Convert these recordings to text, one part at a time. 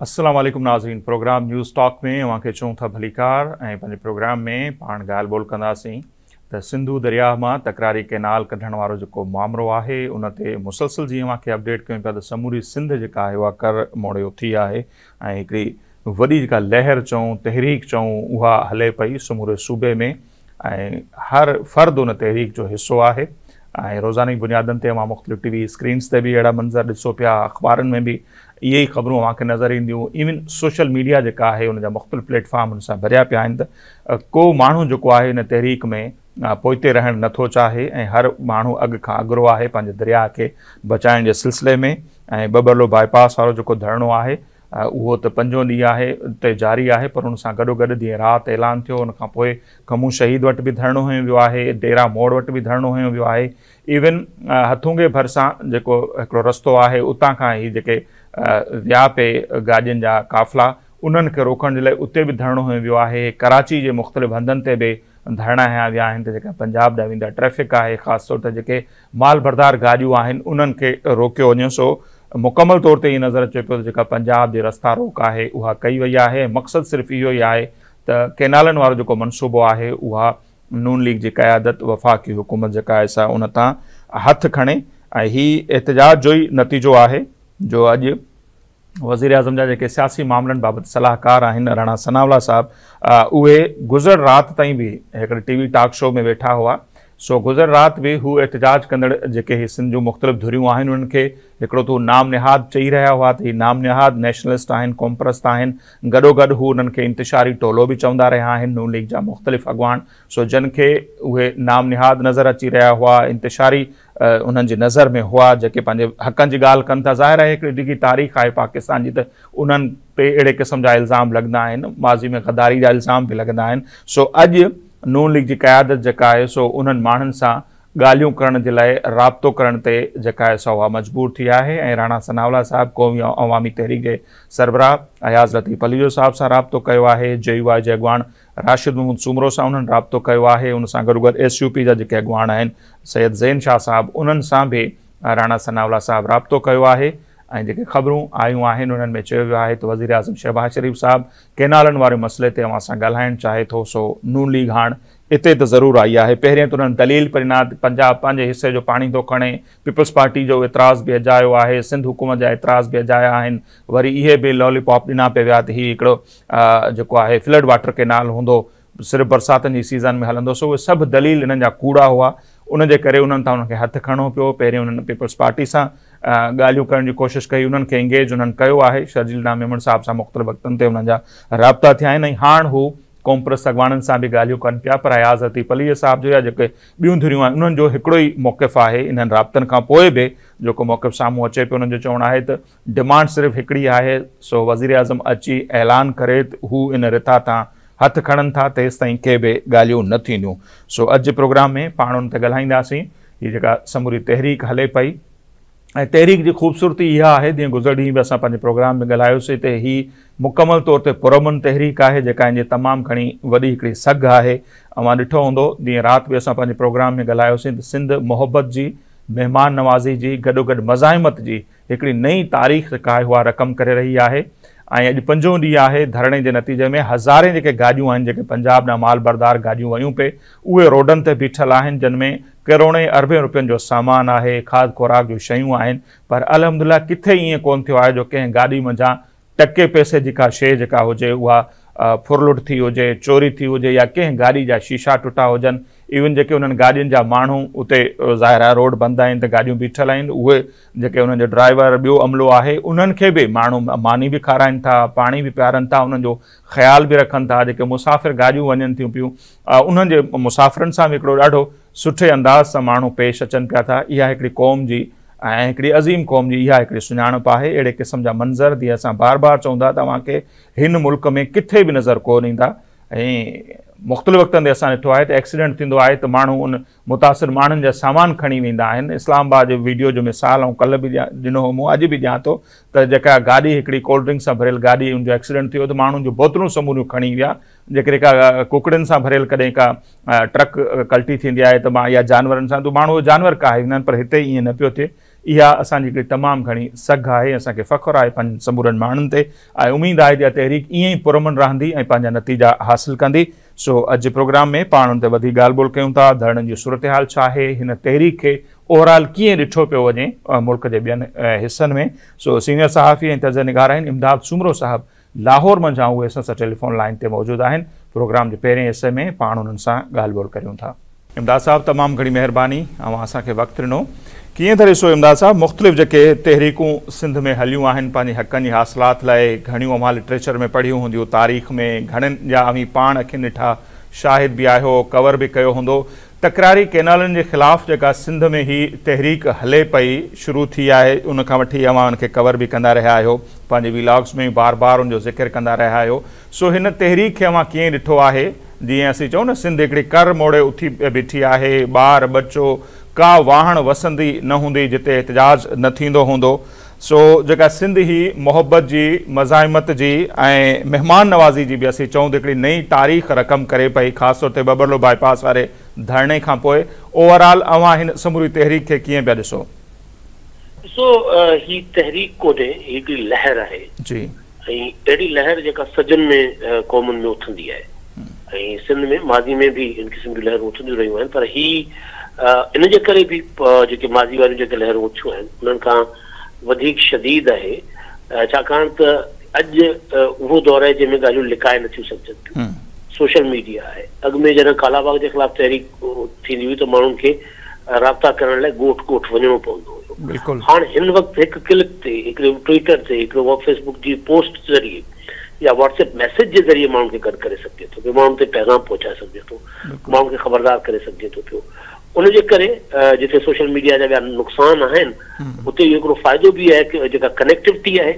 السلام عليڪم ناظرين پروگرام نيوز ٽاڪ ۾ اوهان کي چئون ٿا ڀليڪار ۽ پنهنجي پروگرام ۾ پاڻ ڳالهه ٻولهه ڪنداسين ته سنڌو درياهه مان تڪراري ڪئنال ڪڍڻ وارو جيڪو مامرو آهي ان تي مسلسل جيئن اوهان کي اپڊيٽ ڪيون پيا ته سموري سنڌ جيڪا آهي اها ڪر موڙي اٿي آهي ۽ هڪڙي وڏي جيڪا لهر چئون تحريڪ چئون اها هلي پئي سموري صوبي ۾ ۽ هر فرد ان تحريڪ جو حصو آهي ۽ روزاني بنيادن تي اوهان مختلف ٽي وي اسڪرينز تي به اهڙا منظر ڏسو پيا اخبارن ۾ به اهي ئي خبرون اوهان کي نظر اينديون ايون سوشل ميڊيا جيڪا آهي ان جا مختلف پليٽ فارم ان سان ڀريا پيا آهن ته ڪو ماڻهو جيڪو آهي ان تحريڪ ۾ پوئتي رهڻ نٿو چاهي ۽ هر ماڻهو اڳ کان اڳرو آهي پنهنجي درياهه کي بچائڻ جي سلسلي ۾ ۽ ٻٻرلو باء پاس وارو جيڪو ڌرڻو آهي اهو ته پنجون ڏينهن آهي تي جاري آهي پر ان سان گڏوگڏ جيئن رات اعلان ٿيو ان کان پوء کمون شهيد وٽ به ڌرڻو هنيو ويو آهي، ڊيرا موڙ وٽ به ڌرڻو هنيو ويو آهي، ايون هٿونگي ڀرسان جيڪو هڪڙو رستو آهي اتان کان هي جيڪي ويا پئي گاڏين جا قافلا انهن کي روڪڻ جي لاء اتي به ڌرڻو هنيو ويو آهي، ڪراچي جي مختلف هنڌن تي به ڌرڻا هنيا ويا آهن ته جيڪا پنجاب ڏانهن ويندڙ ٽريفڪ آهي خاص طور تي جيڪي مال بردار گاڏيون آهن انهن کي روڪيو وڃي سو مڪمل طور تي ائين نظر اچي پيو ته جيڪا پنجاب جي رستا روڪ آهي اها ڪئي وئي آهي ۽ مقصد صرف اهو ئي آهي ته ڪينالن وارو جيڪو منصوبو آهي اها نون ليگ جي قيادت وفاقي حڪومت جيڪا آهي سا ان تان هٿ کڻي ۽ هي احتجاج جو ئي نتيجو آهي جو اڄ وزيراعظم جا جيڪي سياسي معاملن بابت صلاحڪار آهن راڻا ثناء الله صاحب اهي گذريل رات تائين به هڪڙي ٽي وي ٽاڪ شو ۾ ويٺا هئا سو گذريل رات به هو احتجاج ڪندڙ جيڪي هي سنڌ جون مختلف ڌريون آهن انهن کي هڪڙو ته هو نام نهاد چئي رهيا هئا ته هي نام نهاد نيشنلسٽ آهن قومپرست آهن گڏوگڏ هو انهن کي انتشاري ٽولو به چوندا رهيا آهن نون ليگ جا مختلف اڳواڻ سو جن کي اهي نام نهاد نظر اچي رهيا هئا انتشاري انهن جي نظر ۾ هئا جيڪي پنهنجي حقن جي ڳالهه ڪن ٿا ظاهر آهي هڪڙي ڊگهي تاريخ آهي پاڪستان جي ته انهن تي اهڙي قسم جا الزام لڳندا آهن ماضي ۾ غداري جا الزام به لڳندا آهن سو اڄ نون ليگ جي قيادت جيڪا آهي سو انهن ماڻهن سان ڳالهيون ڪرڻ جي لاء رابطو ڪرڻ تي جيڪا آهي سو اها مجبور ٿي آهي ۽ راڻا ثناء الله صاحب قومي عوامي تحريڪ جي سربراهه اياز لطيف پليجو صاحب سان رابطو ڪيو آهي جي يو آء جي اڳواڻ راشد محمود سومرو سان انهن رابطو ڪيو آهي ان سان گڏوگڏ ايس يو پي جا جيڪي اڳواڻ آهن سيد زين شاهه صاحب انهن سان به راڻا ثناء الله صاحب رابطو ڪيو آهي ۽ جيڪي خبرون آيون آهن انهن ۾ چيو ويو آهي ته وزيراعظم شهباز شريف صاحب ڪينالن واري مسئلي تي اوهان سان ڳالهائڻ چاهي ٿو سو نون ليگ هاڻ اتي ته ضرور آئي آهي پهرين ته انهن دليل پئي ڏنا ته پنجاب پنهنجي حصي جو پاڻي ٿو کڻي پيپلز پارٽي جو اعتراض به اجايو آهي سنڌ حڪومت جا اعتراض به اجايا آهن وري اهي به لولي پاپ ڏنا پئي ويا ته هي هڪڙو جيڪو آهي فلڊ واٽر ڪينال هوندو صرف برساتن جي سيزن ۾ هلندو سو اهي سڀ دليل انهن جا ڪوڙا هئا ان جي ڪري انهن تان انهن کي هٿ کڻڻو پيو پهرين انهن پيپلز پارٽي سان ڳالهيون ڪرڻ جي ڪوشش ڪئي انهن کي انگيج انهن ڪيو آهي شرجيل انعام ميمڻ صاحب سان مختلف وقتن تي انهن جا رابطا ٿيا آهن ۽ هاڻ هو قومپرست اڳواڻن سان به ڳالهيون ڪن پيا پر اياز لطيف پليجي صاحب جو يا جيڪي ٻيون ڌريون آهن انهن جو هڪڙو ئي موقف آهي انهن رابطن کان پوء به جيڪو موقف سامهون اچي پيو انهن جو چوڻ آهي ته ڊمانڊ صرف هڪڙي آهي سو وزيراعظم اچي اعلان ڪري ته هو ان رٿا تان هٿ کڻن ٿا تيستائين ڪي به ڳالهيون نه ٿينديون سو اڄ جي پروگرام ۾ پاڻ ان تي ڳالهائينداسين هي جيڪا سموري تحريڪ هلي پئي ۽ تحريڪ جي خوبصورتي اها آهي جيئن گذريل ڏينهن به اسان پنهنجي پروگرام ۾ ڳالهايوسين ته هي مڪمل طور تي پرامن تحريڪ آهي جيڪا ان جي تمام گهڻي وڏي هڪڙي سگهه آهي اوهان ڏٺو هوندو جيئن رات به اسان پنهنجي پروگرام ۾ ڳالهايوسين ته سنڌ محبت جي مهمان نوازي جي گڏوگڏ مزاحمت جي هڪڙي نئين تاريخ جيڪا آهي اها رقم ڪري رهي آهي ۽ اڄ پنجون ڏينهن آهي ڌرڻي جي نتيجي ۾ هزارين جيڪي گاڏيون آهن جيڪي پنجاب ڏانهن مال بردار گاڏيون ويون پئي اهي روڊن تي بيٺل آهن جن ۾ ڪروڙين اربين روپين جو سامان آهي کاڌ خوراڪ جون شيون آهن پر الحمدلله ڪٿي ائين ڪونه ٿيو آهي جو ڪنهن گاڏي منجهان ٽڪي پئسي جي ڪا شيء جيڪا هجي اها ڦرلٽ ٿي هجي، چوري ٿي هجي يا ڪنهن گاڏي جا شيشا ٽٽا هجن، ايون جيڪي انهن گاڏين جا ماڻهو اتي ظاهر آهي روڊ بند آهن ته گاڏيون بيٺل آهن اهي جيڪي انهن جو ڊرائيور ٻيو عملو آهي انهن کي به ماڻهو ماني به کارائن ٿا پاڻي به پيارن ٿا انهن جو خيال به رکن ٿا جيڪي مسافر گاڏيون وڃن ٿيون پيون انهن جي مسافرن سان به هڪڙو ڏاڍو سٺي انداز سان ماڻهو پيش اچن پيا ٿا اها هڪڙي قوم جي ۽ هڪڙي عظيم قوم جي اها هڪڙي سڃاڻپ آهي اهڙي قسم جا منظر جيئن اسان بار بار چئون ٿا ته اوهان کي هن ملڪ ۾ ڪٿي به نظر ڪونه ايندا ۽ مختلف وقتن تي اسان ڏٺو آهي ته ايڪسيڊنٽ ٿيندو آهي ته ماڻهو ان متاثر ماڻهن جا سامان کڻي ويندا آهن اسلام آباد جي ويڊيو جو مثال آئون ڪلهه به ڏنو هو مون اڄ به ڏيان ٿو ته جيڪا گاڏي هڪڙي ڪولڊ ڊرنڪ سان ڀريل گاڏي ان جو ايڪسيڊنٽ ٿيو ته ماڻهن جون بوتلون سموريون کڻي ويا جيڪڏهن ڪا ڪڪڙين سان ڀريل ڪڏهن ڪا ٽرڪ ڪلٽي ٿيندي آهي ته يا جانورن سان ته ماڻهو جانور ڪاهي ويندا آهن پر هتي ائين نه پيو ٿئي. اها اسان جي هڪڙي تمام گهڻي سگهه آهي، اسان کي فخر آهي پنهنجن سمورن ماڻهن تي ۽ اميد آهي ته اها تحريڪ ائين ئي پرامن رهندي ۽ پنهنجا نتيجا حاصل ڪندي. سو اڄ جي پروگرام ۾ پاڻ ان تي وڌيڪ ڳالهه ٻولهه ڪيون ٿا، ڌرڻن جي صورتحال ڇا آهي، هن تحريڪ کي اوور آل ڪيئن ڏٺو پيو وڃي ملڪ جي ٻين حصن ۾. سو سينيئر صحافي ۽ تجزيه نگار آهن امداد سومرو صاحب لاهور منجهان اهي اسان سان ٽيليفون لائين تي موجود آهن. پروگرام جي پهرين حصي ۾ پاڻ انهن سان ڳالهه ٻولهه ڪريون ٿا. امداد صاحب تمام گهڻي مهرباني اوهان اسان کي وقت ڏنو. ڪيئن ٿا ڏسو امداد صاحب مختلف جيڪي تحريڪون سنڌ ۾ هليون آهن پنهنجي حقن جي حاصلات لاء گهڻيون اوهان لٽريچر ۾ پڙهيون هونديون تاريخ ۾ گهڻين جا اوهين پاڻ اکين ڏٺا شاهد به آهيو ڪور به ڪيو هوندو تڪراري ڪينالن جي خلاف جيڪا سنڌ ۾ هي تحريڪ هلي پئي شروع ٿي آهي ان کان وٺي اوهان ان کي ڪور به ڪندا رهيا آهيو پنهنجي وي لاگز ۾ بار بار ان جو ذڪر ڪندا رهيا آهيو سو هن تحريڪ کي اوهان ڪيئن ڏٺو آهي جيئن اسين چئون نه سنڌ هڪڙي ڪر موڙي اٿي بيٺي آهي ٻار ٻچو ڪا واهڻ وسندي نه هوندي جتي احتجاج نه ٿيندو هوندو سو جيڪا سنڌ هي محبت جي، مزاحمت جي ۽ مهمان نوازي جي به اسين چئون ته هڪڙي نئين تاريخ رقم ڪري پئي خاص طور تي ٻٻرلو باء پاس واري ڌرڻي کان پوء اوور آل اوهان هن سموري تحريڪ کي ڪيئن پيا ڏسو؟ ڏسو هي تحريڪ ڪونهي هي هڪڙي لهر آهي. جي. ۽ اهڙي لهر جيڪا صدين ۾ قومن ۾ اٿندي آهي ۽ سنڌ ۾ ماضي ۾ به ان قسم جون لهرون اٿنديون رهيون آهن پر هي ان جي ڪري به جيڪي ماضي واريون جيڪي لهرون اٿيون آهن انهن کان وڌيڪ شديد آهي ڇاڪاڻ ته اڄ اهو دور آهي جنهن ۾ ڳالهيون لڪائي نٿيون سگهجن پيون سوشل ميڊيا آهي اڳ ۾ جڏهن ڪالاباغ جي خلاف تحريڪ ٿيندي هئي ته ماڻهن کي رابطا ڪرڻ لاء ڳوٺ ڳوٺ وڃڻو پوندو هيو. بلڪل. هاڻ هن وقت هڪ ڪلڪ تي، هڪڙي ٽوئيٽر تي، هڪڙو فيس بڪ جي پوسٽ ذريعي يا واٽس ايپ ميسيج جي ذريعي ماڻهن کي گڏ ڪري سگهجي ٿو پيو، ماڻهن تي پيغام پهچائي سگهجي ٿو، ماڻهن کي خبردار ڪري سگهجي ٿو پيو. ان جي ڪري جتي سوشل ميڊيا جا ٻيا نقصان آهن اتي اهو هڪڙو فائدو به آهي ڪه جيڪا ڪنيڪٽوٽي آهي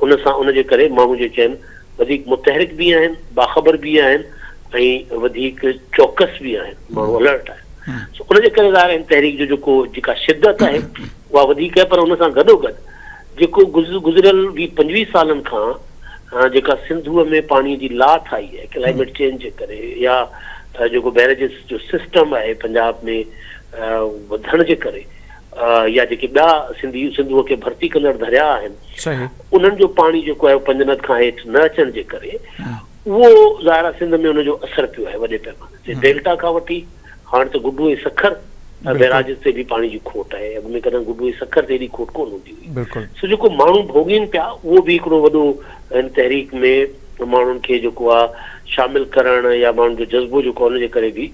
ان سان ان جي ڪري ماڻهو جيڪي آهن وڌيڪ متحرڪ به آهن، باخبر به آهن ۽ وڌيڪ چوڪس به آهن، ماڻهو الرٽ آهن. سو ان جي ڪري ظاهر آهي هن تحريڪ جو جيڪو جيڪا شدت آهي اها وڌيڪ آهي پر ان سان گڏوگڏ جيڪو گذريل ويهه پنجويهه سالن کان جيڪا سنڌوء ۾ پاڻي جي لاٿ آئي آهي ڪلائميٽ چينج جي ڪري يا جيڪو بئريجز جو سسٽم آهي پنجاب ۾ وڌڻ جي ڪري يا جيڪي ٻيا سنڌي سنڌوء کي ڀرتي ڪندڙ درياء آهن انهن جو پاڻي جيڪو آهي پنجند کان هيٺ نه اچڻ جي ڪري اهو ظاهر آهي سنڌ ۾ ان جو اثر پيو آهي وڏي پيماني تي ڊيلٽا کان وٺي هاڻ ته گڊو ۽ سکر بئراجز تي به پاڻي جي کوٽ آهي اڳ ۾ ڪڏهن گڊو ۽ سکر تي ايڏي کوٽ ڪونه هوندي هئي سو جيڪو ماڻهو ڀوڳين پيا اهو به هڪڙو وڏو هن تحريڪ ۾ ماڻهن کي جيڪو آهي شامل ڪرڻ يا ماڻهن جو جذبو جيڪو آهي ان جي ڪري به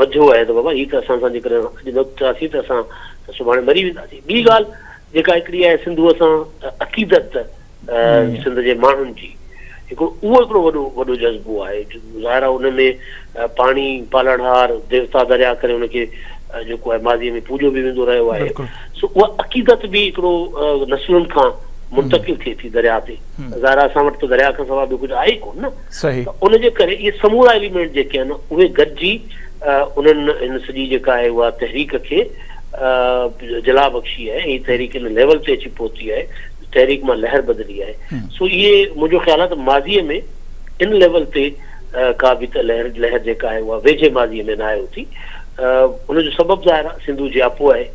وڌيو آهي ته بابا هي ته اسان سان جيڪڏهن اڄ نه ٿياسين ته اسان ته سڀاڻي مري وينداسين. ٻي ڳالهه جيڪا هڪڙي آهي سنڌوء سان عقيدت سنڌ جي ماڻهن جي هڪڙو اهو هڪڙو وڏو وڏو جذبو آهي ظاهر آهي ان ۾ پاڻي پالڻهار ديوتا درياء ڪري ان کي جيڪو آهي ماضيء ۾ پوڄيو به ويندو رهيو آهي سو اها عقيدت به هڪڙو نسلن کان منتقل ٿئي ٿي درياء تي ظاهر آهي اسان وٽ ته درياء کان سواء ٻيو ڪجهه آهي ئي ڪونه نه ته ان جي ڪري اهي سمورا ايليمينٽ جيڪي آهن اهي گڏجي انهن هن سڄي جيڪا آهي اها تحريڪ کي جلا بخشي آهي ۽ تحريڪ ان ليول تي اچي پهتي آهي تحريڪ مان لهر بدلي آهي سو اهي منهنجو خيال آهي ته ماضيء ۾ ان ليول تي ڪا به ته لهر لهر جيڪا آهي اها ويجهي ماضيء ۾ ناهي اٿي ان جو سبب ظاهر آهي سنڌو جياپو آهي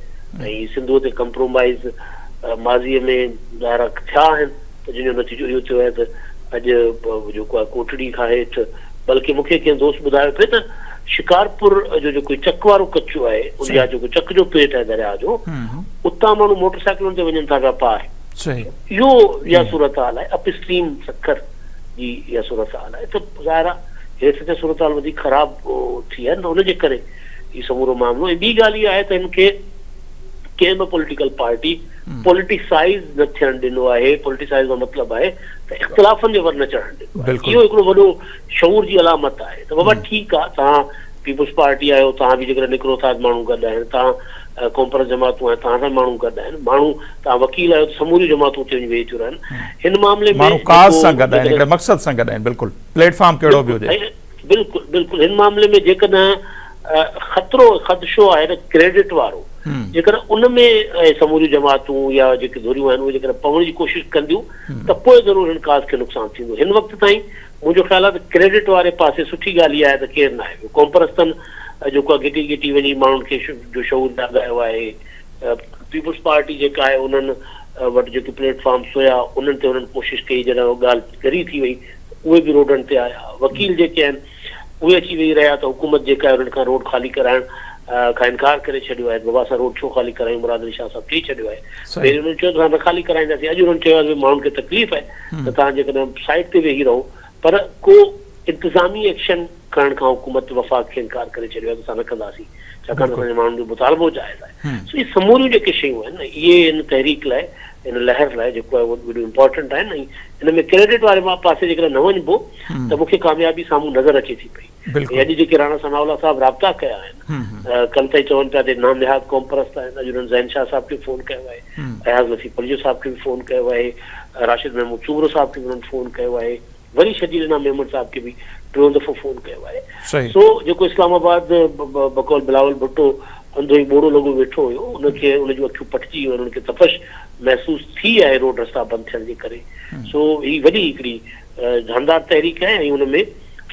۽ سنڌوء تي ڪمپرومائيز ماضيء ۾ ظاهر آهي ٿيا آهن ته جنهن جو نتيجو اهو ٿيو آهي ته اڄ جيڪو آهي ڪوٽڙي کان هيٺ بلڪه مون کي ڪنهن دوست ٻڌايو پئي ته شڪارپور جو جيڪو چڪ وارو ڪچو آهي ان جا جيڪو چڪ جو پيٽ آهي درياء جو اتان ماڻهو موٽر سائيڪلن تي وڃن ٿا پيا پار. اهو اها صورتحال آهي اپ اسٽريم سکر جي اها صورتحال آهي ته ظاهر آهي هيٺ ته صورتحال وڌيڪ خراب ٿي آهي نه ان جي ڪري هي سمورو معاملو ۽ ٻي ڳالهه اها آهي ته هن کي ڪنهن به پوليٽيڪل پارٽي پوليٽيسائيز نه ٿيڻ ڏنو آهي، پوليٽيسائيز جو مطلب آهي ته اختلافن جي ور نه چڙهڻ ڏنو آهي. اهو هڪڙو وڏو شعور جي علامت آهي ته بابا ٺيڪ آهي توهان پيپلز پارٽي آهيو توهان به جيڪڏهن نڪرو ٿا ته ماڻهو گڏ آهن، توهان قومپرست جماعتون آهن توهان سان به ماڻهو گڏ آهن، ماڻهو توهان وڪيل آهيو ته سموريون جماعتون اتي وڃي ويهي ٿيون رهن. هن معاملي ۾ ماڻهو ڪاز سان گڏ آهن، هڪڙي مقصد سان گڏ آهن، بلڪل پليٽ فارم ڪهڙو به هجي. بلڪل بلڪل هن معاملي ۾ جيڪڏهن خطرو خدشو آهي ته ڪريڊٽ وارو جيڪڏهن ان ۾ سموريون جماعتون يا جيڪي ڌريون آهن اهي جيڪڏهن پوڻ جي ڪوشش ڪنديون ته پوء ضرور هن ڪاز کي نقصان ٿيندو. هن وقت تائين منهنجو خيال آهي ته ڪريڊٽ واري پاسي سٺي ڳالهه اها آهي ته ڪير ناهي ويو. قومپرستن جيڪو آهي گهٽي گهٽي وڃي ماڻهن کي جو شعور جاڳايو آهي. پيپلز پارٽي جيڪا آهي انهن وٽ جيڪي پليٽ فارمس هيا انهن تي انهن ڪوشش ڪئي، جڏهن اها ڳالهه ڳري ٿي وئي ته اهي به روڊن تي آيا، وڪيل جيڪي آهن اهي اچي ويهي رهيا ته حڪومت جيڪا آهي انهن کان روڊ خالي ڪرائڻ کان انڪار ڪري ڇڏيو آهي ته بابا اسان روڊ ڇو خالي ڪرايون، مراد علي شاهه صاحب چئي ڇڏيو آهي. پهرين انهن چيو ته اسان نه خالي ڪرائينداسين، اڄ انهن چيو آهي ته ماڻهن کي تڪليف آهي ته توهان جيڪڏهن سائيڊ تي ويهي رهو، پر ڪو انتظامي ايڪشن کڻڻ کان حڪومت وفاق کي انڪار ڪري ڇڏيو آهي ته اسان نه ڪنداسين، ڇاڪاڻ ته اسان جي ماڻهن جو مطالبو جائز آهي. سو اهي سموريون جيڪي شيون آهن اهي هن تحريڪ لاء، هن لهر لاء جيڪو آهي اهو وڏو امپارٽنٽ آهن ۽ ان ۾ ڪريڊٽ واري پاسي جيڪڏهن نه وڃبو ته مون کي ڪاميابي سامهون نظر اچي ٿي پئي. ۽ اڄ جيڪي راڻا ثناء الله صاحب رابطا ڪيا آهن، ڪلهه تائين چون پيا ته نام نهاد قومپرست آهن، اڄ انهن زين شاهه صاحب کي به فون ڪيو آهي، اياز لطيف پليجو صاحب کي به فون ڪيو آهي، راشد محمود سومرو صاحب کي به انهن فون ڪيو آهي. وري شرجيل انعام ميمڻ صاحب کي به ٽيون دفعو فون ڪيو آهي. سو جيڪو اسلام آباد بقول بلاول ڀٽو انڌو ۽ ٻوڙو لڳو ويٺو هيو ان کي ان جون اکيون پٽجي ويون آهن، ان کي تپش محسوس ٿي آهي روڊ رستا بند ٿيڻ جي ڪري. سو هي وڏي هڪڙي جاندار تحريڪ آهي ۽ ان ۾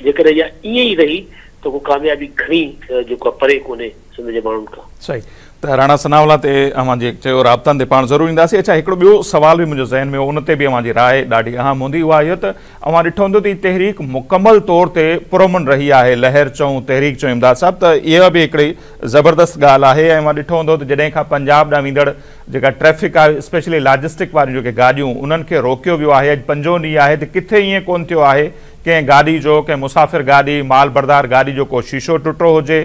جيڪڏهن اها ائين ئي رهي ته ڪو ڪاميابي گهڻي جيڪو آهي پري ڪونهي سنڌ جي ماڻهن کان. صحيح ته راڻا ثناء الله تي اوهان جي چيو رابطن تي پاڻ ضرور اينداسين. اڇا هڪڙو ٻيو سوال به منهنجو ذهن ۾ هو ان تي به اوهان جي راء ڏاڍي اهم هوندي، اها اهو ته اوهان ڏٺو هوندو ته هي تحريڪ مڪمل طور تي پرامن رهي آهي، لهر چئون تحريڪ چئون امداد صاحب ته اها به هڪڙي زبردست ڳالهه آهي ۽ اوهان ڏٺو هوندو ته جڏهن کان پنجاب ڏانهن ويندڙ جيڪا ٽريفڪ آهي اسپيشلي لاجسٽڪ واريون جيڪي گاڏيون انهن کي روڪيو ويو آهي، اڄ پنجون ڏينهن آهي ته ڪٿي ائين ڪونه ٿيو آهي ڪنهن گاڏي جو ڪنهن مسافر گاڏي مال بردار گاڏي جو ڪو شيشو ٽٽو هجي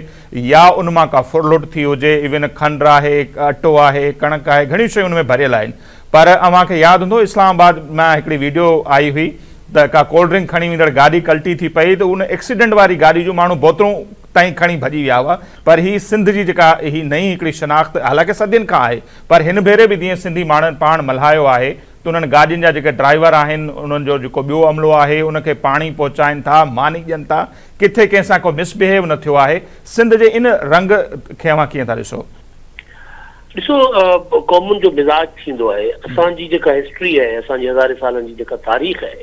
يا ان مان ڪا ڦرلٽ ٿي هجي، ايون کنڊ آهي، اٽو آهي، ڪڻڪ آهي، گهڻيون شيون ان ۾ ڀريل آهن. پر اوهان کي ياد هوندو اسلام آباد مان هڪڙي ويڊيو آئي هئي ته ڪا ڪولڊ ڊرنڪ کڻي ويندڙ گاڏي ڪلٽي ٿي پئي ته ان ايڪسيڊنٽ واري گاڏي جون ماڻهو بوتلون تائين کڻي ڀڄي ويا هئا. پر هي سنڌ جي جيڪا هي نئين هڪڙي شناخت حالانڪه صدين کان آهي پر هن ڀيري به جيئن سنڌي ماڻهن پاڻ ملهايو آهي ته انهن گاڏين جا جيڪي ڊرائيور آهن انهن جو جيڪو ٻيو عملو آهي ان کي پاڻي پهچائين ٿا، ماني ڏين ٿا، ڪٿي ڪنهن سان ڪو مس بهيو نه ٿيو آهي. سنڌ جي ان رنگ کي اوهان ڪيئن ٿا ڏسو؟ ڏسو قومن جو مزاج ٿيندو آهي. اسان جي جيڪا هسٽري آهي، اسان جي هزارين سالن جي جيڪا تاريخ آهي،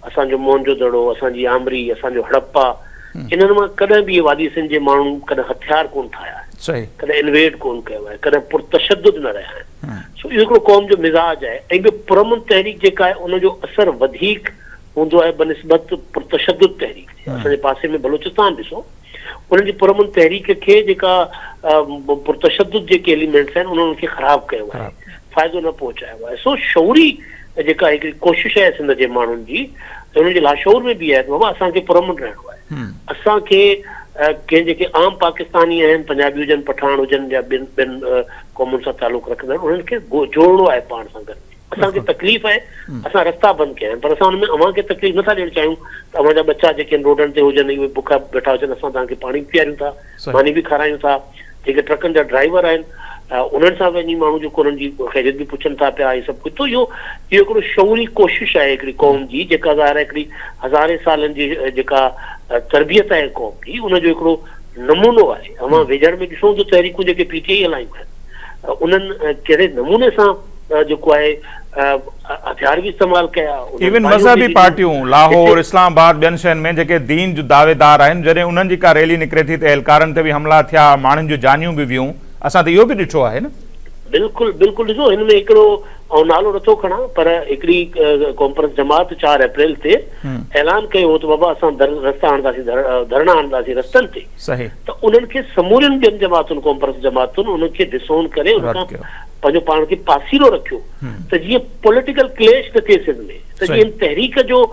اسان جو موهن جو دڙو، اسان جي آمري، اسان جو هڙپا، انهن مان ڪڏهن به اهي وادي سنڌ جي ماڻهن ڪڏهن هٿيار ڪونه ٺاهيا آهن، ڪڏهن انويڊ ڪونه ڪيو آهي، ڪڏهن پرتشدد نه رهيا آهن. سو اهو هڪڙو قوم جو مزاج آهي ۽ ٻيو پرامن تحريڪ جيڪا آهي ان جو اثر وڌيڪ هوندو آهي بنسبت پرتشدد تحريڪ جي. اسان جي پاسي ۾ بلوچستان ڏسو، انهن جي پرامن تحريڪ کي جيڪا پرتشدد جيڪي ايليمينٽس آهن انهن ان کي خراب ڪيو آهي، فائدو نه پهچايو آهي. سو شعوري جيڪا هڪڙي ڪوشش آهي سنڌ جي ماڻهن جي ۽ انهن جي لاشعور ۾ به آهي ته بابا اسان کي پرامن رهڻو آهي، اسان کي ڪنهن جيڪي عام پاڪستاني آهن، پنجابي هجن، پٺاڻ هجن يا ٻين ٻين قومن سان تعلق رکندڙ، انهن کي جوڙڻو آهي پاڻ سان گڏ. اسان کي تڪليف آهي، اسان رستا بند ڪيا آهن، پر اسان ان ۾ اوهان کي تڪليف نٿا ڏيڻ چاهيون ته اوهان جا ٻچا جيڪي آهن روڊن تي هجن ۽ اهي بکيا ويٺا هجن، اسان توهان کي پاڻي به پياريون ٿا، ماني به کارايون ٿا، جيڪي ٽرڪن جا ڊرائيور آهن انهن سان وڃي ماڻهو جيڪو انهن جي خيريت به پڇن ٿا پيا ۽ سڀ ڪجهه. ته اهو اهو هڪڙو شعوري ڪوشش آهي هڪڙي قوم جي جيڪا ظاهر آهي هڪڙي هزارين سالن جي جيڪا تربيت آهي قوم جي ان جو هڪڙو نمونو آهي. اوهان ويجهڙ ۾ ڏسو ته تحريڪون جيڪي پي ٽي آئي هلايون آهن انهن ڪهڙي نموني سان جيڪو آهي هٿيار به استعمال ڪيا. ايون مذهبي پارٽيون لاهور، اسلام آباد ٻين شهرن ۾ جيڪي دين جون دعويدار آهن جڏهن انهن جي ڪا ريلي نڪري ٿي ته اهلڪارن تي به حملا ٿيا، ماڻهن جون جانيون به ويون، اسان ته اهو به ڏٺو آهي نه. بلڪل بلڪل ڏسو هن ۾ هڪڙو آئون نالو نٿو کڻان پر هڪڙي قومپرست جماعت 4 اپريل تي اعلان ڪيو هو ته بابا اسان رستا هڻنداسين ڌرڻا هڻنداسين رستن تي ته انهن کي سمورين ٻين جماعتن قومپرست جماعتن انهن کي ڊسون ڪري ان کان پنهنجو پاڻ کي پاسيرو رکيو ته جيئن پوليٽيڪل ڪليش نه ٿئي سنڌ ۾ ته جيئن هن تحريڪ جو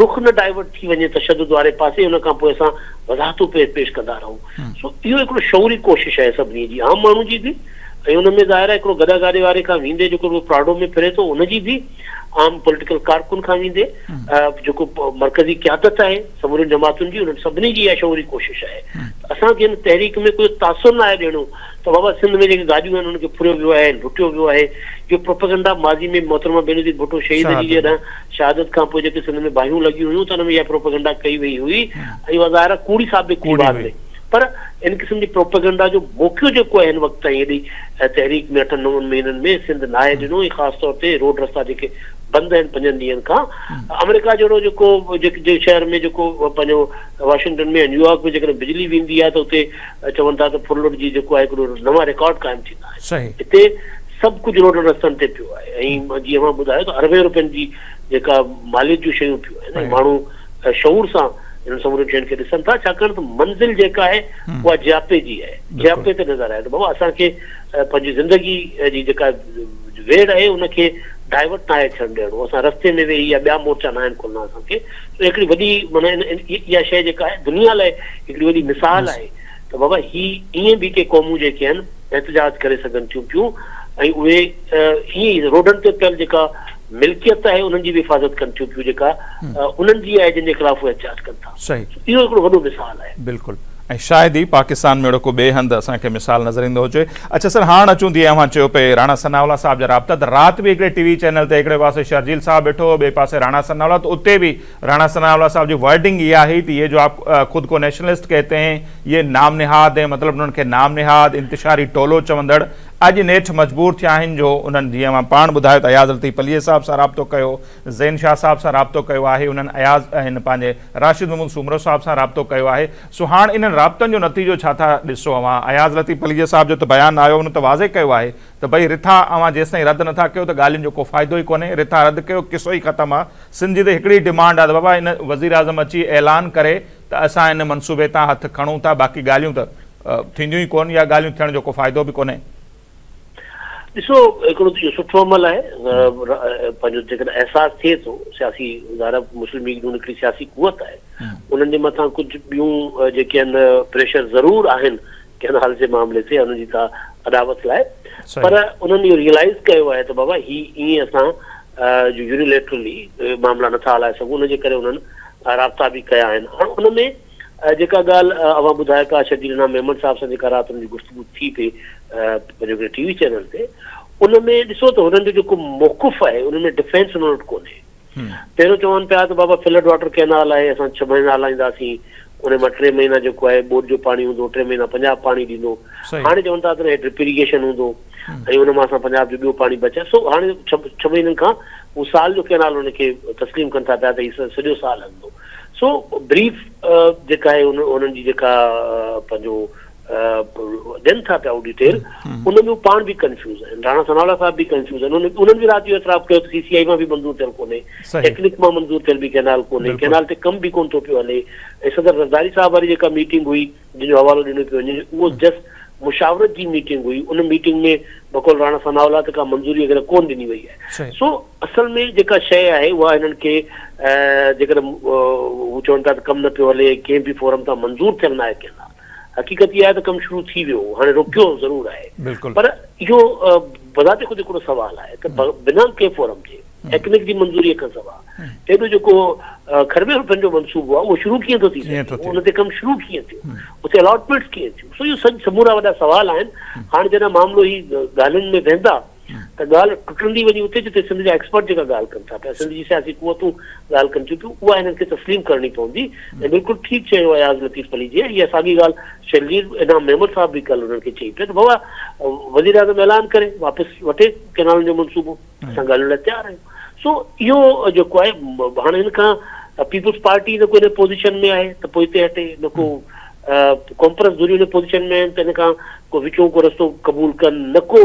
رخ نه ڊائيورٽ ٿي وڃي تشدد واري پاسي ان کان پوء اسان وضاحتون پيش ڪندا رهون. سو اهو هڪڙو شعوري ڪوشش آهي سڀني جي، عام ماڻهو جي به ۽ ان ۾ ظاهر آهي هڪڙو گڏا گاڏي واري کان ويندي جيڪو پراڊو ۾ ڦري ٿو ان جي به، عام پوليٽيڪل ڪارڪن کان ويندي جيڪو مرڪزي قيادت آهي سمورين جماعتن جي انهن سڀني جي اها شعوري ڪوشش آهي ته اسان کي هن تحريڪ ۾ ڪوئي تاثر نه آهي ڏيڻو ته بابا سنڌ ۾ جيڪي گاڏيون آهن انهن کي ڦريو ويو آهي لٽيو ويو آهي. اهو پروپيگنڊا ماضي ۾ محترمه بينظير ڀٽو شهيد جي جڏهن شهادت کان پوء جيڪي سنڌ ۾ باهيون لڳيون هيون ته ان ۾ اها پروپيگنڊا ڪئي وئي هئي ۽ اها ظاهر آهي ڪوڙي ثابت ٿي بعد ۾، پر ان قسم جي پروپيگنڊا جو موقعو جيڪو آهي هن وقت تائين هيڏي تحريڪ ۾ اٺن نون مهينن ۾ سنڌ ناهي ڏنو ۽ خاص طور تي روڊ رستا جيڪي بند آهن پنجن ڏينهن کان آمريڪا جهڙو جيڪو جي شهر ۾ جيڪو پنهنجو واشنگٽن ۾ نيويارڪ ۾ جيڪڏهن بجلي ويندي آهي ته اتي چون ٿا ته ڦرلٽ جي جيڪو آهي هڪڙو نوان رڪارڊ قائم ٿيندا آهن. هتي سڀ ڪجهه روڊن رستن تي پيو آهي ۽ جيئن اوهان ٻڌايو ته اربين روپين جي جيڪا ماليت جون شيون پيون آهن ۽ ماڻهو شعور سان انهن سمورين شين کي ڏسن ٿا، ڇاڪاڻ ته منزل جيڪا آهي اها جياپي جي آهي، جياپي تي نظر آهي ته بابا اسان کي پنهنجي زندگي جي جيڪا ويڙهه آهي ان کي ڊائيورٽ ناهي ٿيڻ ڏيڻو، اسان رستي ۾ ويهي يا ٻيا مورچا ناهن کولڻا اسان کي. سو هڪڙي وڏي معنيٰ اها شيء جيڪا آهي دنيا لاء هڪڙي وڏي مثال آهي ته بابا هي ائين به ڪي قومون جيڪي آهن احتجاج ڪري سگهن ٿيون پيون ۽ اهي ائين ئي روڊن تي پيل جيڪا ملڪيت آهي انهن جي به حفاظت ڪن ٿيون پيون جيڪا انهن جي آهي جن جي خلاف اهي احتجاج ڪن ٿا. صحيح. اهو هڪڙو وڏو مثال آهي. بلڪل ۽ شايد ئي پاڪستان ۾ اهڙو ڪو ٻئي هنڌ اسان کي مثال نظر ايندو هجي. اڇا سر هاڻ اچون جيئن اوهان چيو پئي راڻا ثناء الله صاحب جا رابطا ته رات به هڪڙي ٽي وي چينل تي هڪڙي پاسي شرجيل صاحب ويٺو هو ٻئي پاسي راڻا ثناء الله ته اتي به راڻا ثناء الله صاحب جي ورڊنگ اها هئي ته يه جو آپ خود ڪو نيشنلسٽ ڪهتي هين يه نام نهاد هين مطلب انهن کي نام نهاد انتشاري ٽولو چوندڙ اڄ نيٺ مجبور ٿيا آهن جو انهن جيئن اوهان پاڻ ٻڌايو ته اياز لطيف پليجي صاحب سان رابطو ڪيو زين شاهه صاحب سان رابطو ڪيو آهي انهن اياز هن پنهنجي راشد محمود سومرو صاحب سان رابطو ڪيو آهي سو هاڻ انهن رابطن جو نتيجو ڇا ٿا ڏسو اوهان اياز لطيف پليجي صاحب جو ته بيان آيو ان ته واضح ڪيو آهي ته ڀئي رٿا اوهان جيستائين رد نٿا ڪيو ته ڳالهين جو ڪو فائدو ئي ڪونهي رٿا رد ڪيو قصو ئي ختم آ سنڌ جي ته هڪڙي ڊمانڊ آ ته بابا ان وزيراعظم اچي اعلان ڪري ته اسان ان منصوبي تان هٿ کڻون ٿا باقي ڳالهيون ته ٿينديون ئي ڪونه يا ڳالهيون ٿيڻ جو ڪو فائدو به ڪونهي. ڏسو هڪڙو ته اهو سٺو عمل آهي پنهنجو جيڪڏهن احساس ٿئي ٿو سياسي ظاهر آهي مسلم ليگ نون هڪڙي سياسي قوت آهي انهن جي مٿان ڪجهه ٻيون جيڪي آهن پريشر ضرور آهن ڪئنال جي معاملي تي انهن جي ڪا اڏاوت لاء پر انهن اهو ريئلائز ڪيو آهي ته بابا هي ائين اسان جو يونيليٽرلي معاملا نٿا هلائي سگهون ان جي ڪري انهن رابطا به ڪيا آهن هاڻ ان ۾ جيڪا ڳالهه اوهان ٻڌائي پيا شرجيل انعام ميمڻ صاحب سان جيڪا رات ان جي گفتگو ٿي پئي پنهنجو هڪڙي ٽي وي چينل تي ان ۾ ڏسو ته هنن جو جيڪو موقف آهي ان ۾ ڊفينس انهن وٽ ڪونهي پهريون چون پيا ته بابا فلڊ واٽر ڪينال آهي اسان ڇهه مهينا هلائينداسين ان مان ٽي مهينا جيڪو آهي ٻوڏ جو پاڻي هوندو ٽي مهينا پنجاب پاڻي ڏيندو هاڻي چون ٿا ته ڊرپ اريگيشن هوندو ۽ ان مان اسان پنجاب جو ٻيو پاڻي بچائي سو هاڻي ڇهه مهينن کان هو سال جو ڪينال ان کي تسليم ڪن ٿا پيا ته هي سڄو سال هلندو سو بريف جيڪا آهي انهن جي جيڪا پنهنجو ڏين ٿا پيا ڊيٽيل ان ۾ پاڻ به ڪنفيوز آهن راڻا ثناء الله صاحب به ڪنفيوز آهن انهن به رات جو اعتراف ڪيو ته سي سي آئي مان به منظور ٿيل ڪونهي ٽيڪنڪ مان منظور ٿيل به ڪينال ڪونهي ڪينال تي ڪم به ڪونه ٿو پيو هلي ۽ صدر زرداري صاحب واري جيڪا ميٽنگ هئي جنهن جو حوالو ڏنو پيو وڃي اهو جسٽ مشاورت جي ميٽنگ هئي ان ميٽنگ ۾ بقول راڻا ثناء الله ته ڪا منظوري وغيره ڪونه ڏني وئي آهي سو اصل ۾ جيڪا شيء آهي اها هنن کي جيڪڏهن هو چون ٿا ته ڪم نه پيو هلي ڪنهن به فورم تان منظور ٿيل ناهي ڪينال حقيقت اها آهي ته ڪم شروع ٿي ويو هو هاڻي روڪيو ضرور آهي پر اهو بذات خود هڪڙو سوال آهي ته بنا ڪنهن فورم جي ايڪنڪ جي منظوري کان سواء ايڏو جيڪو کربين روپين جو منصوبو آهي اهو شروع ڪيئن ٿو ٿي سگهي ان تي ڪم شروع ڪيئن ٿيو اتي الاٽمينٽس ڪيئن ٿيون سو اهو سڄ سمورا وڏا سوال آهن هاڻي جڏهن معاملو هي ڳالهين ۾ ويندا ته ڳالهه ٽٽندي وڃي اتي جتي سنڌ جا ايڪسپرٽ جيڪا ڳالهه ڪن ٿا پيا سنڌ جي سياسي قوتون ڳالهه ڪن ٿيون پيون اها هنن کي تسليم ڪرڻي پوندي ۽ بلڪل ٺيڪ چيو اياز لطيف پليجي اها ساڳي ڳالهه شرجيل انعام ميمڻ صاحب به ڪلهه انهن کي چئي پيو ته بابا وزيراعظم اعلان ڪري واپس وٺي ڪينالن جو منصوبو اسان ڳالهين لاء تيار آهيون سو اهو جيڪو آهي هاڻي هن کان پيپلز پارٽي نه ڪو هن پوزيشن ۾ آهي ته پوئتي هٽي نه ڪو قومپرست ڌريون هن پوزيشن ۾ آهن ته هن کان ڪو وچون ڪو رستو قبول ڪن نه ڪو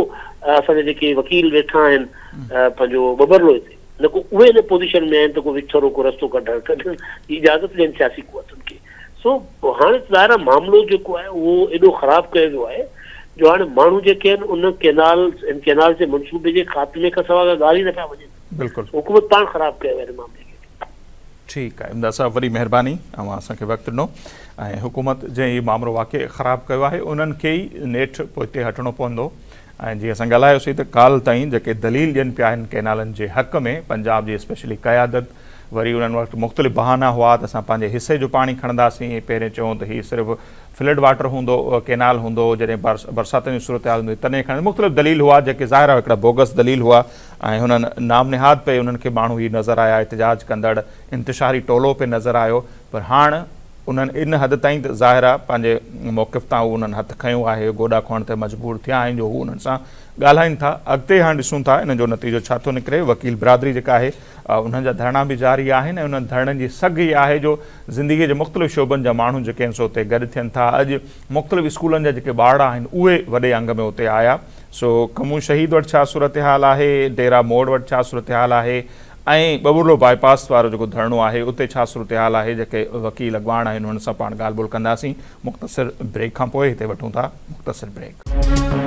اسان جا جيڪي وڪيل ويٺا آهن پنهنجو ٻٻرلوء تي نه ڪو اهي هن پوزيشن ۾ آهن ته ڪو وچٿرو ڪو رستو ڪڍڻ ڪڍڻ جي اجازت ڏين سياسي قوتن کي سو هاڻي ظاهر آهي معاملو جيڪو آهي اهو ايڏو خراب ڪيو ويو آهي جو هاڻي ماڻهو جيڪي آهن ان ڪينال ان ڪينال جي منصوبي جي خاتمي کان سواء ڪا ڳالهه ئي نه پيا وڃن. بلڪل. حڪومت پاڻ خراب ڪيو آهي ان معاملي کي. ٺيڪ آهي امداد صاحب وڏي مهرباني اوهان اسان کي وقت ڏنو ۽ حڪومت جنهن هي مامرو واقعي خراب ڪيو آهي انهن کي ئي نيٺ پوئتي هٽڻو پوندو ۽ جيئن اسان ڳالهايوسين ته ڪالهه تائين جيڪي دليل ڏين پيا هن ڪئنالن جي حق ۾ پنجاب جي اسپيشلي قيادت وري انهن وٽ مختلف بهانا هئا ته اسان پنهنجي حصي جو پاڻي کڻنداسين ۽ پهرين چيون ته هي صرف فلڊ واٽر هوندو ڪئنال هوندو جڏهن برساتن جي صورتحال هوندي تڏهن کڻنداسين مختلف دليل هئا جيڪي ظاهر آهي هڪڙا بوگس دليل هئا ۽ هنن نام نهاد پئي انهن کي ماڻهو هي نظر آيا احتجاج ڪندڙ انتشاري ٽولو پئي نظر آيو پر هاڻ انهن ان حد تائين ته ظاهر آهي پنهنجي موقف تان هو انهن هٿ کنيو آهي، گوڏا کوهڻ تي مجبور ٿيا آهن جو هو انهن سان ڳالهائين ٿا. اڳتي هاڻ ڏسون ٿا ان جو نتيجو ڇا ٿو نڪري. وڪيل برادري جيڪا آهي انهن جا ڌرڻا به جاري آهن ۽ انهن ڌرڻن جي سگهه اها آهي جو زندگي جي مختلف شعبن جا ماڻهو جيڪي آهن سو اتي گڏ ٿين ٿا. اڄ مختلف اسڪولن جا جيڪي ٻارڙا آهن اهي وڏي انگ ۾ اتي آيا. سو ڪمون شهيد وٽ ڇا صورتحال آهي، ڊيرا موڙ وٽ ڇا صورتحال آهي ۽ ٻٻرلوء باء پاس وارو جيڪو ڌرڻو آهي اتي ڇا صورتحال آهي، جيڪي وڪيل اڳواڻ آهن انهن سان پاڻ ڳالهه ٻولهه ڪنداسين مختصر بريڪ کان پوء. هتي وٺون ٿا مختصر بريڪ.